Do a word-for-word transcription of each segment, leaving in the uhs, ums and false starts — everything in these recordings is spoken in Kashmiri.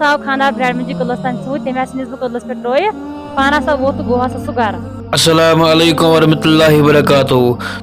آو خانٛدار برٛیڈ منٛزی قبلس تام ژوٗنٛٹھۍ، تٔمۍ آسہِ نٮ۪صبہٕ قبلس پٮ۪ٹھ ترٛٲیِتھ، پانہٕ ہسا ووت تہٕ گوٚو ہسا سُہ گرٕ۔ السلام علیکم ورحمۃ اللہ وبرکاتہ۔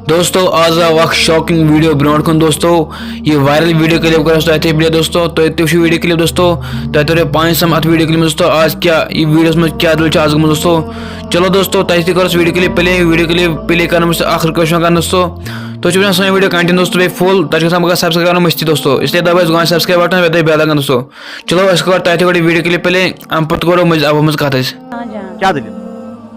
دوستو، آز آو اکھ شاکنگ ویڈیو برونٛٹھ کُن دوستو۔ یہِ وائرل ویڈیو کلپ کرو تۄہہِ تہِ پلے دوستو۔ تُہۍ تہِ وٕچھِو ویڈیو کلپ دوستو۔ تۄہہِ ترِ پانہٕ سمجھ اتھ ویڈیو کلپ منٛز دوستو، آز کیٛاہ یہِ ویڈیوس منٛز کیٛاہ دٔلیٖل چھِ آز گٔمٕژ دوستو۔ چلو دوستو، تۄہہِ تہِ کرو video clip play. Video clip play کرنہٕ منٛز چھِ آخر کوشش کران دوستو۔ تُہۍ چھِو وٕچھان سٲنۍ ویڈیو کنٹینیو دوستو، بیٚیہِ فُل۔ تۄہہِ چھِ گژھان مگر سبسکرایب کرُن مٔشتٕے دوستو، اس لیے دبٲیِو گۄڈٕ سبسکرایب بٹن، بیٚیہِ دبٲیِو بیل آیکن دوستو۔ چلو، أسۍ کرو تۄہہِ تہِ گۄڈٕ ویڈیو کلپ پلے، امہِ پتہٕ کرو مٔنٛزۍ ابو منٛز کتھ أسۍ۔ آ جان۔ کیٛاہ دٔلیٖل؟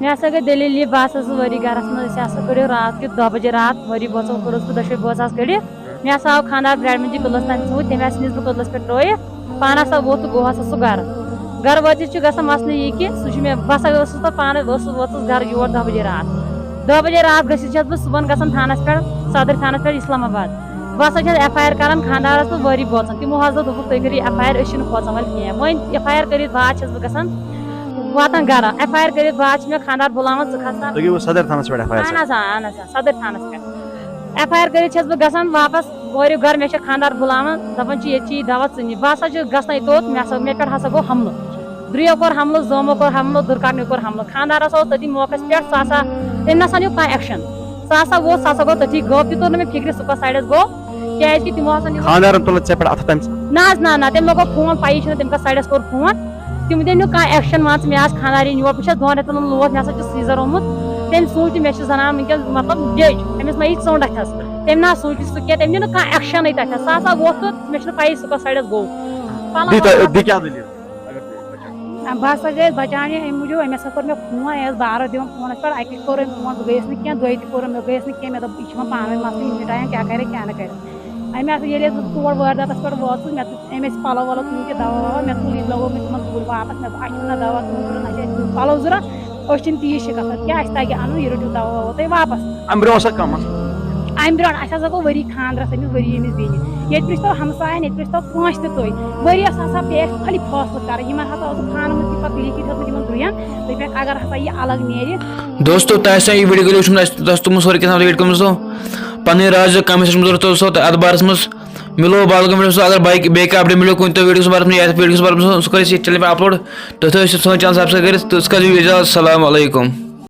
مےٚ ہسا گٔے دٔلیٖل یہِ، بہٕ ہسا ٲسٕس ؤری گرس منٛز، أسۍ ہسا کٔڑِو راتھ کیُتھ دہ بجے راتھ، ؤری بٲژو کٔڑٕس بہٕ، دۄشوے بٲژ آسہٕ کٔڑِتھ۔ مےٚ ہسا آو خانٛدار برٛیڈ منٛزی قبلس تام ژوٗنٛٹھۍ، تٔمۍ آسہِ نٮ۪صبہٕ قبلس پٮ۪ٹھ ترٛٲیِتھ، پانہٕ ہسا ووت تہٕ گوٚو ہسا سُہ گرٕ۔ گرٕ وٲتِتھ چھُ گژھان مسلہٕ یہِ کہِ سُہ چھُ مےٚ، بہٕ ہسا ٲسٕس پتہٕ پانہٕ ٲسٕس وٲژٕس گرٕ یور دہ بجے راتھ۔ دہ بجے راتھ گٔژھِتھ چھَس بہٕ صُبحن گژھان تھانس پٮ۪ٹھ، صدر تھانس پٮ۪ٹھ اسلام آباد۔ بہٕ ہسا چھَس ایف آی آر کران خانٛدارس تہٕ ؤری بٲژن، تِمو ہسا دوٚپُکھ تُہۍ کٔرِو ایف آی آر، أسۍ چھِنہٕ کھوژان وۄنۍ کینٛہہ۔ وۄنۍ ایف آی آر کٔرِتھ بعد چھَس بہٕ گژھان واتان گرٕ۔ ایف آی آر کٔرِتھ بعد چھِ مےٚ خانٛدار بُلاوان، ژٕ کھس سا۔ تُہۍ گٔیوٕ صدر تھانس پٮ۪ٹھ ایف آی آر؟ اہن حظ، آ، اہن حظ، آ، صدر تھانس پٮ۪ٹھ۔ ایف آی آر کٔرِتھ چھَس بہٕ گژھان واپس اورٕ یور گرٕ، مےٚ چھِ خانٛدار بُلاوان، دپان چھِ ییٚتہِ چھِ یہِ دوا ژٕ نہِ۔ بہٕ ہسا چھُس گژھان توٚت، مےٚ ہسا، مےٚ پٮ۪ٹھ ہسا گوٚو حملہٕ۔ درٛیو کوٚر حملہٕ، زومو کوٚر حملہٕ، درکاکنیو کوٚر حملہٕ۔ خانٛدار ہسا اوس تٔتی موقعس پٮ۪ٹھ، سُہ ہسا، تٔمۍ نسا نیوٗ کانٛہہ ایکشن۔ سُہ ہسا ووت، سُہ ہسا گوٚو تٔتھی غٲب، تہِ توٚر نہٕ مےٚ فِکرِ سُہ کۄس سایڈس گوٚو، کیازِ کہِ تِمو ہسا نیوٗ۔ خانٛدارن تُل ژےٚ پٮ۪ٹھ اَتھٕ تَمہِ ساتہٕ؟ نہ حظ، نہ، نہ، تٔمۍ لگوو فون، پَیی چھِنہٕ تٔمۍ کَتھ سایڈَس کوٚر فون۔ تِم تٔمۍ نیوٗ کانٛہہ ایکشن، مان ژٕ، مےٚ آسہٕ خانٛدارِنۍ یور، بہٕ چھَس دۄن رٮ۪تَن ہُنٛد لوس، مےٚ ہسا چھُ سیٖزر آمُت۔ تٔمۍ سوٗنٛچ تہِ مےٚ چھِ زنان وٕنکیٚس، مطلب، بیٚج، أمِس ما یی ژوٚنٛڈ اَتھَس۔ تٔمۍ نہ حظ سوٗنٛچ سُہ کینٛہہ، تٔمۍ نیوٗ نہٕ کانٛہہ ایکشنٕے تَتھَس۔ سُہ ہسا ووٚتھ تہٕ مےٚ چھِنہٕ پَیی سُہ کَتھ سایڈَس گوٚو۔ پَلو بیٚیہِ وَلو تۄہہِ بیٚیہِ کیٛاہ دٔلیٖل؟ بہٕ ہسا گٔیَس بچاونہِ، أمۍ موٗجوٗب، أمۍ ہسا کوٚر مےٚ فون، أسۍ بارو دِوان فونس پٮ۪ٹھ، اَکہِ لٹہِ کوٚر أمۍ فون، بہٕ گٔیَس نہٕ کینٛہہ، دۄیہِ تہِ کوٚرُن، مےٚ گٔیَس نہٕ کینٛہہ، مےٚ دوٚپ، یہِ چھِ وۄنۍ پانہٕ ؤنۍ مسلہٕ، یِم مِٹایَن کیٛاہ کَرِ، کیٛاہ نہٕ کَرِ۔ أمۍ ہسا، ییٚلہِ أسۍ بہٕ تور وٲرۍ دَتَس پٮ۪ٹھ وٲژٕس، مےٚ تُلۍ، أمۍ اَسہِ پَلو وَلو تُلۍ تہِ دَوا وَوا، مےٚ تُلۍ لَگوو مےٚ تِمَن توٗرۍ واپَس، مےٚ دوٚپ، اَسہِ چھُنہٕ نہ دَوا تیوٗت ضوٚرَتھ، نہ چھِ اَسہِ تیوٗت پَلو ضوٚرَتھ، أسۍ چھِنہٕ تیٖژ شِکَست کینٛہہ، اَسہِ تَگہِ اَنُن، یہِ رٔٹِو دَوا وَوا تُہۍ واپَس۔ اَمہِ برٛونٛہہ اوسا کانٛہہ مسلہٕ؟ اَمہِ برٛونٛٹھ اَسہِ ہسا گوٚو ؤری خانٛدرَس، أمِس ؤری أمِس بیٚنہِ۔ ییٚتہِ پرٛژھتو ہمساین، ییٚتہِ پرٛژھتو کٲنٛسہِ تہِ تُہۍ۔ ؤریَس ہسا پیٚیہِ اَسہِ خٲلی فٲصلہٕ کَرٕنۍ۔ یِمَن ہسا اوسُکھ پانہٕ ؤنۍ تہِ پَتہٕ لیٖکھِتھ ہیوٚتمُت یِمَن درُیَن، دوٚپمَکھ اگر ہسا یہِ الگ نیرِ۔ دوستو، تۄہہِ آسہِ یہِ ویڈیو وٕچھمُت، اَسہِ تۄہہِ تُمو سورُے کینٛہہ ویٹ کوٚرمُت سو۔ پَنٕنۍ راے زِ کمنٹ سیکشن منٛز ؤنِو سو تہٕ اَتھ بارَس منٛز مِلو باقٕے ویڈیو سو۔ اگر باقٕے بیٚیہِ کانٛہہ اپڈیٹ مِلیو کُنہِ تہِ ویڈیو کِس بارَس منٛز یا یَتھ ویڈیو کِس بارَس منٛز، سُہ کَرِ أسۍ ییٚتھۍ چینلہِ پٮ۪ٹھ اپلوڈ۔ تُہۍ تھٲیِو سُہ سٲنۍ چینل سبسکرایب کٔرِتھ تہٕ سُہ کَرِ اِجازت۔ السلام علیکم۔